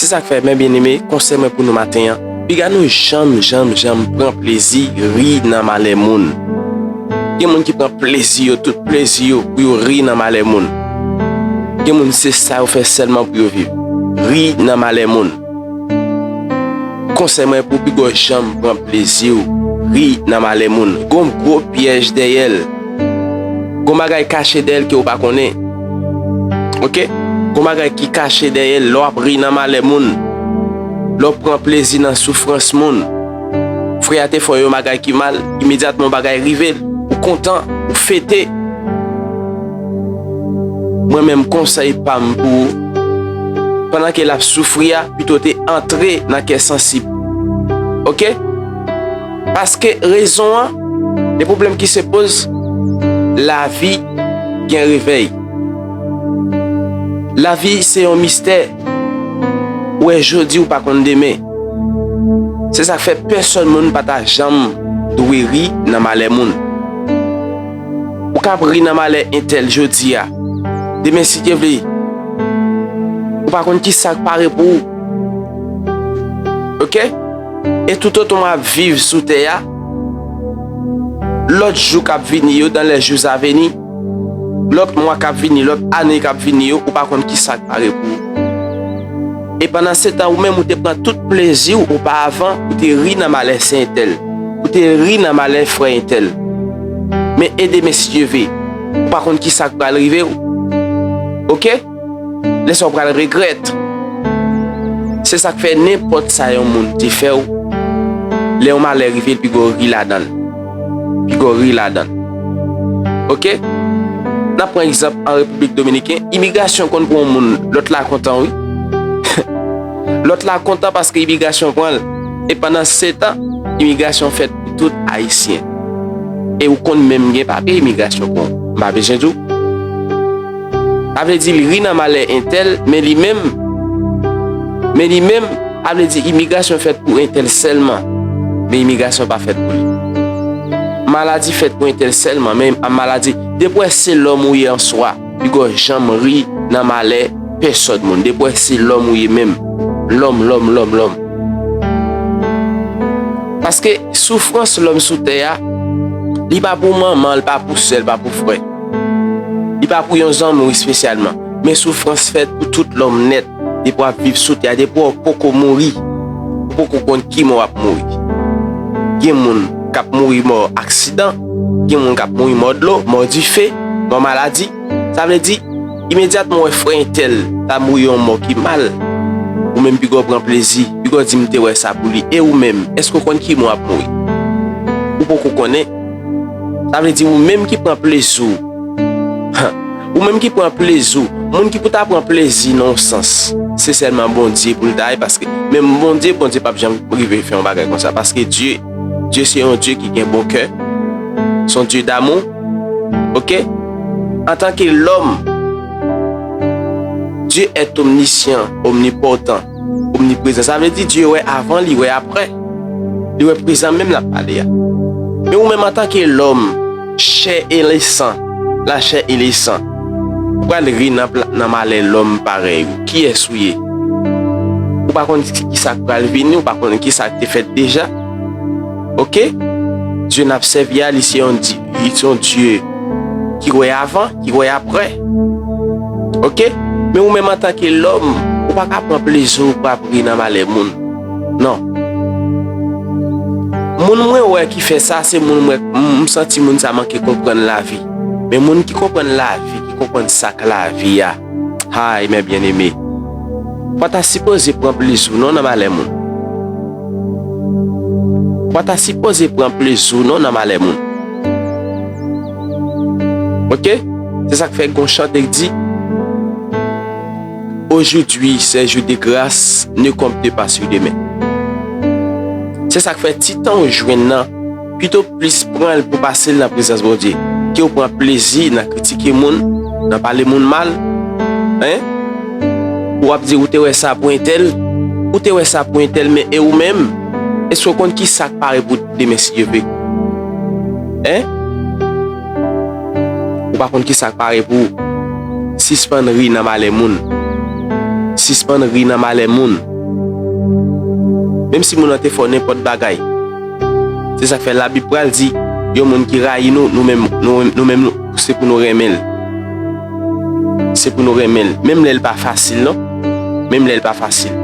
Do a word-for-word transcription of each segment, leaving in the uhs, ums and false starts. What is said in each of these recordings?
Se sa k fè, mè byeneme, konsèy mwen pou nou maten an, piga nou janm, janm, janm pran plezi ri nan malè moun. Gen moun ki pran plezi yo, tout plezi yo, pou yo ri nan malè moun. Gen moun se sa yo fè sèlman pou yo viv. Ri nan malè moun. Konsèy mwen pou piga w janm pran plezi w, ri nan malè moun. Gon gwo pyèj dèyè l. Gon bagay kache dèyè l ke w pa konnen. Oke? Gon bagay ki kache dèyè l lè w ap ri nan malè moun. Lè w pran plezi nan soufrans moun. Frè a te fè w yon bagay ki mal, imedyatman yon bagay rive l, ou kontan, ou fete. Mwen menm konsèy pa m pou ou, pandan ke l ap soufri a, pito te antre nan kè sansib. Oke? Paske rezon an, de pwoblèm ki se poz, lavi gen revèy. Lavi se yon mistè. Ou wè jodi, ou pa konn demen. Se sa k fè pèsòn moun pa ta janm dwe ri nan malè moun. Ou kab ri nan malè entèl jodi a. Demen, si Dye vle, ou pa konn ki sa k pare pou ou. Oke? E toutotan w ap viv sou tè a, lòt jou k ap vini yo, dans les jours à venir, lòt mwa k ap vini, lòt ane k ap vini yo, ou pa konn ki sa k pare pou ou. E pandan se tan, ou menm, ou te pran tout plezi w oparavan, ou te ri nan malè sè entèl, ou te ri nan malè frè entèl. Men e demen, si Dye vle, ou pa konn ki sa k pral rive w. Oke? Lè sa w pral regrèt. Se sa k fè nenpòt sa yon moun te fè w, lè yon malè rive l, piga w ri ladan l. Piga w ri ladan l. Oke? N ap pran egzanp an Repiblik Dominiken, imigrasyon konn pran yon moun, lòt la kontan, wi. Lòt la kontan paske imigrasyon pran l. E pandan se tan, imigrasyon fèt pou tout Ayisyen. E ou konn menm gen papye imigrasyon pran w. M pa bezwen di w. Sa vle di l ri nan malè entèl, men li menm, men li menm, sa vle di imigrasyon fèt pou entèl sèlman, men imigrasyon pa fèt pou li. Maladi fèt pou entèl sèlman, men maladi, depi w wè se lòm ou ye an swa, piga w janm ri nan malè pèsòn moun. Depi w wè se lòm ou ye menm, lòm, lòm, lòm, lòm. Paske soufrans lòm sou tè a, li pa pou manman, li pa pou sè, li pa pou frè. Li pa pou yon zanmi w espesyalman. Men soufrans fèt pou tout lòm nèt. Depi w ap viv sou tè a, depi w poko mouri, ou poko konn ki mò w ap mouri. Gen moun k ap mouri mò aksidan, gen moun k ap mouri mò dlo, mò dife, mò maladi. Sa vle di, imedyatman w wè frè entèl ta mouri yon mò ki mal, ou menm piga w pran plezi, piga w di m te wè sa pou li. E ou menm, èske w konn ki mò w ap mouri? Ou poko konnen. Sa vle di ou menm ki pran plezi w. Ou menm ki pran plezi w. Moun ki pou ta pran plezi nan yon sans, se sèlman Bondye pou l ta ye, paske menm Bondye, Bondye p ap janm rive fè yon bagay konsa, paske Dye, Dye se yon Dye ki gen bon kè, se yon Dye damou. Oke? Antanke lòm, Dieu est omniscient, omnipotent, omniprezan. Sa vle di Dye wè avan, li wè aprè. Li wè prezan menm l ap pale a. Men ou menm antanke lòm, chè e lesan, lachè e lesan, ou pral ri nan pla-, nan malè lòm parèy ou. Kiyès ou ye? Ou pa konn ki, ki sa k pral vini, ou pa konn ki sa k te fèt deja. Oke? Dye n ap sèvi a, li se yon Di-, li se yon Dye ki wè avan, ki wè aprè. Oke? Men ou menm antanke lòm, ou pa ka pran plezi w pou ap ri nan malè moun. Non. Moun mwen wè ki fè sa, se moun mwen, m, m santi moun sa manke konprann lavi. Men moun ki konprann lavi, ki konprann sa k lavi a, hay, mè byeneme, ou pa ta sipoze pran plezi w non nan malè moun. Ou pa ta sipoze pran plezi w non nan malè moun. Oke? Se sa k fè gon chante k di, Aujourd'hui, c'est jour de grâce, ne compte pas sur demain. Se sa k fè ti tan ou jwenn nan, pito plis pran l pou pase l nan prezans Bondye, ke w pran plezi nan kritike moun, nan pale moun mal. Hein? Ou ap di ou te wè sa pou entèl, ou te wè sa pou entèl, men e ou menm? Èske w konn ki sa k pare pou demen si Dye vle? Hein? Ou pa konn ki sa k pare pou ou. Sispann ri nan malè moun. Sispann ri nan malè moun. Menm si moun nan te fè w nenpòt bagay. Se sa k fè Labib pral di, yon moun ki rayi nou, nou menm, nou, nou menm, nou, se pou nou renmen l. Se pou nou renmen l. Menm lè l pa fasil, non. Menm lè l pa fasil.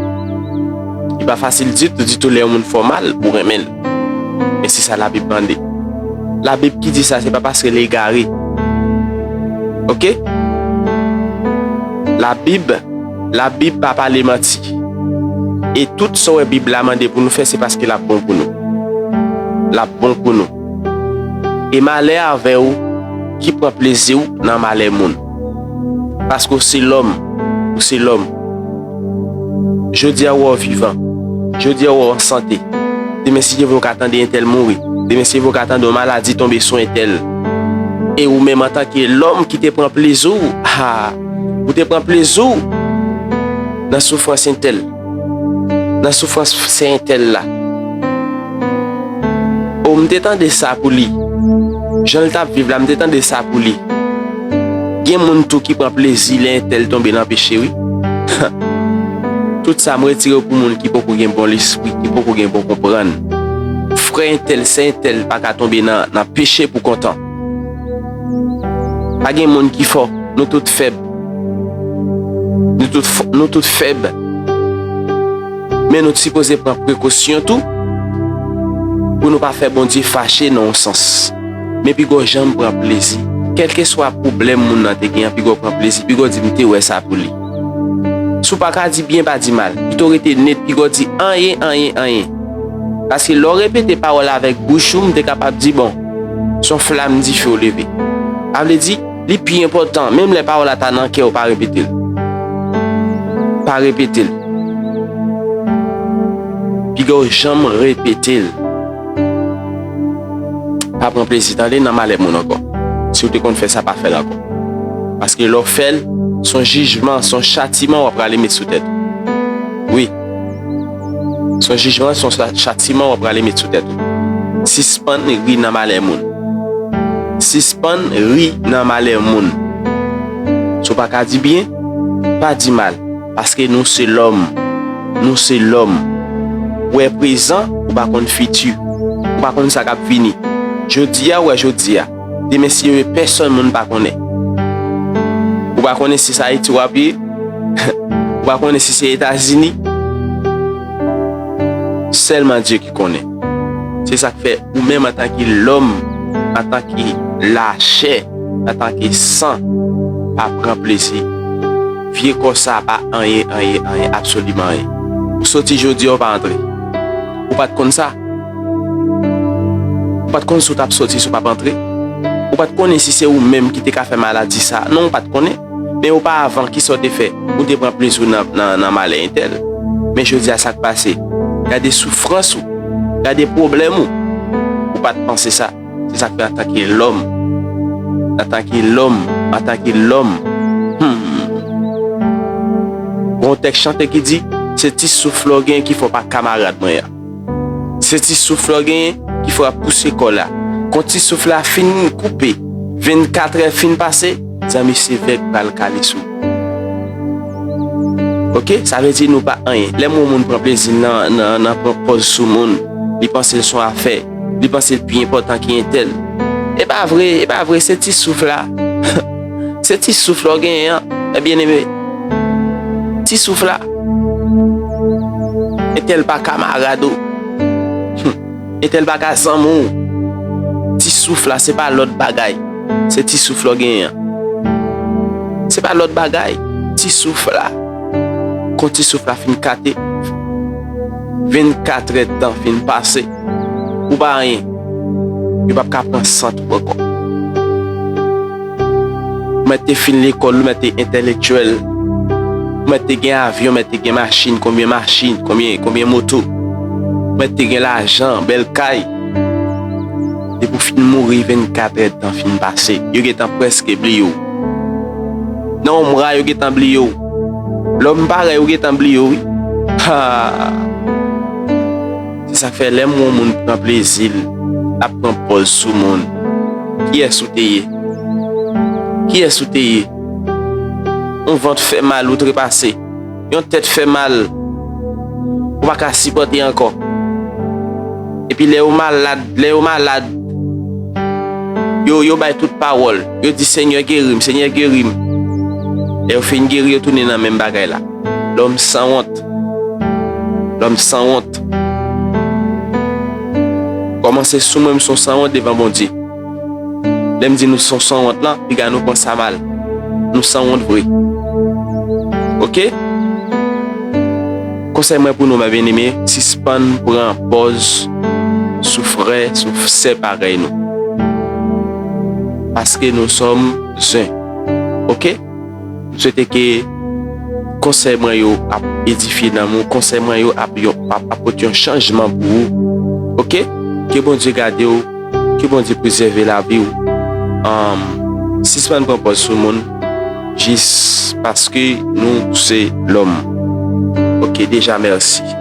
Li pa fasil ditou, ditou lè yon moun fè w mal, ou renmen l. Men se sa Labib mande. Labib ki di sa, se pa paske l egare. Oke? Labib, Labib pa pale manti. E tout sa w wè Bib la mande pou nou fè, se paske l ap bon pou nou. L ap bon pou nou. E malè avè w ki pran plezi w nan malè moun. Paske w se lòm, ou se lòm. Jodi a, w wè w vivan. Jodi a, w wè w an sante. Demen, si Dye vle, w ka tande entèl mouri. Demen, si Dye vle, w ka tande yon maladi tonbe sou entèl. E ou menm, antanke lòm ki te pran plezi w, ha, ou te pran plezi w nan soufrans entèl, nan soufrans sè entèl la. O, m te tande sa pou li. Jan l t ap viv la, m te tande sa pou li. Gen moun tou ki pran plezi lè entèl tonbe nan peche, wi. Tout sa m retire yo pou moun ki poko gen bon lespri, ki poko gen bon konprann. Frè entèl, sè entèl pa ka tonbe nan, nan peche pou kontan. Pa gen moun ki fò, nou tout fèb. Nou tout fò, nou tout fèb. Men nou t sipoze pran prekosyon tou pou nou pa fè Bondye fache nan yon sans. Men piga w janm pran plezi. Kèlkeswa pwoblèm moun nan te gen an, piga w pran plezi. Piga w di, "M te wè sa pou li." Si w pa ka di byen, pa di mal. Pito rete net, piga w di anyen, anyen, anyen. Paske lè w repete pawòl avèk bouch ou, m te kapab di, "Bon, se yon flanm dife w leve." Sa vle di, li pi enpòtan, menm lè pawòl la ta nan kè w, pa repete l. Pa repete l. Piga w janm repete l. Pa pran plezi, tande, nan malè moun ankò. Si w te konn fè sa, pa fè l ankò. Paske lè w fè l, se yon jijman, se yon chatiman w ap prale met sou tèt ou. Wi. Se yon jijman, se yon cha-, chatiman w ap prale met sou tèt ou. Sispann ri nan malè moun. Sispann ri nan malè moun. Si w pa ka di byen, pa di mal. Paske nou se lòm. Nou se lòm. Ou wè prezan, ou pa konn fiti. Ou pa konn sa k ap vini. Jodi a, ou wè jodi a. Demen, si yo ye pèsòn moun pa konnen. Ou pa konnen si se Ayiti w ap ye. Ou pa konnen si se Etazini. Sèlman Dye ki konnen. Se sa k fè ou menm antanke lòm, antanke lachè, antanke san, pa pran plezi. Vye kò sa a pa anyen, anyen, anyen, absoliman anyen. Ou soti jodi a, ou pa antre. Ou pa t konn sa. Ou pa t konn si w t ap soti si w p ap antre. Ou pa t konnen si se ou menm ki te ka fè maladi sa a. Non, ou pa t konnen. Men oparavan, kisa w te fè? Ou te pran plezi w nan, nan, nan malè entèl. Men jodi a, sa k pase? Gade soufrans ou. Gade pwoblèm ou. Ou pa t panse sa. Se sa k fè antanke lòm. Antanke lòm. Antanke lòm. Hmm. Gon tèks chante ki di, se ti souf la w genyen ki fè w pa kamarad mwen an. Se ti souf la w genyen ki fè w ap pouse kò la. Kon ti souf la fin koupe, vennkatrè fin pase, zanmi, se vèg pral kale sou ou. Oke? Sa vle di nou pa anyen. Lè m wè yon moun pran plezi nan, nan, nan pran pòz sou moun, li panse l se yon afè, li panse l pi enpòtan ki entèl. E pa vre, e pa vre, se ti souf la. Se ti souf la w genyen an, men byeneme. Ti souf la. Entèl pa kamarad ou. Hmm. Entèl pa ka zanmi w. Ti souf la, se pa lòt bagay. Se ti souf la w genyen an. Se pa lòt bagay. Ti souf la. Kon ti souf la fin kate. Vennkatrè tan fin pase. Ou pa anyen. Yo p ap ka pran sant ou ankò. Ou mèt te fin lekòl, ou mèt te entèlektyèl. Ou mèt te gen avyon, ou mèt te gen machin, konbyen machin, konbyen, konbyen moto. Ou mèt te gen lajan, bèl kay. Depi w fin mouri, vennkatrè tan fin pase. Yo gentan prèske bliye w. Nan yon mwa, yo gentan bliye w. Lòm parèy ou gentan bliye w, wi. Ha! Se sa k fè lè m wè yon moun pran plezi l, l ap pran pòz sou moun. Kiyès ou te ye? Kiyès ou te ye? Yon vant fè mal ou trepase. Yon tèt fè mal ou pa ka sipòte ankò. Epi lè yo malad, lè yo malad, yo, yo bay tout pawòl. Yo di, Senyè, geri m, Senyè, geri m. Lè yo fin geri, yo tounen nan menm bagay la. Lòm sanwont. Lòm sanwont. Kòmanse sou mwen, m se yon sanwont devan Bondye. Lè m di nou se yon sanwont lan, piga nou pran sa mal. Nou sanwont vre. Oke? Konsèy mwen pou nou, mè byeneme, sispann pran pòz sou frè, sou sè parèy nou. Paske nous sommes un. Oke? M swete ke konsèy mwen yo ap edifye nanm ou, konsèy mwen yo ap, yon, ap, ap pote yon chanjman pou ou. Oke? Ke Bondye gade w, ke Bondye prezève lavi w. Um, sispann pran pòz sou moun jis paske nou se lòm. Oke, deja mèsi.